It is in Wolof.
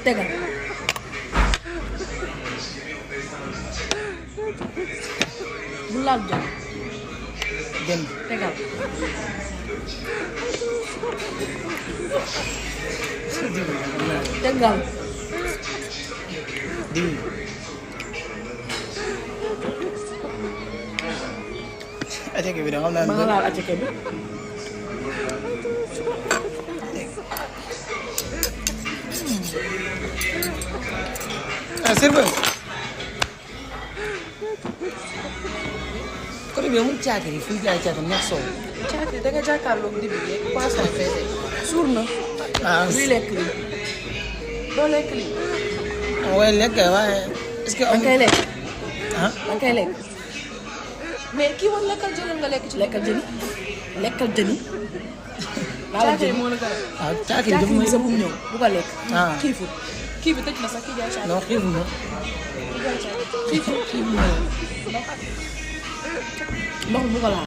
tegal bu laal jën jën tegal tegal diw aceke bi da xam naa ba nga laal aceke bi serveuse côté bi amul caakiri fu ñu jaay caakiri ñax soow caakiri da nga jàkkaarloog di bi yeeg poisson feete suur na luy lekk lii doo lekk lii waaye lekk waaye est-ce que danga koy lekk ah danga koy lekk mais kii woon lekkal jëlal nga lekk ci. lekkal jëni lekkal jëni caakiri moo la gën a. waaw caakiri dafa caakiri may sa bu ñëw bu ko lekk ah xiifut kii bi tëj na sax kii jaay caakiri. non xiifu ma kii jaay caakiri. xiifu ma ndox bu ko laal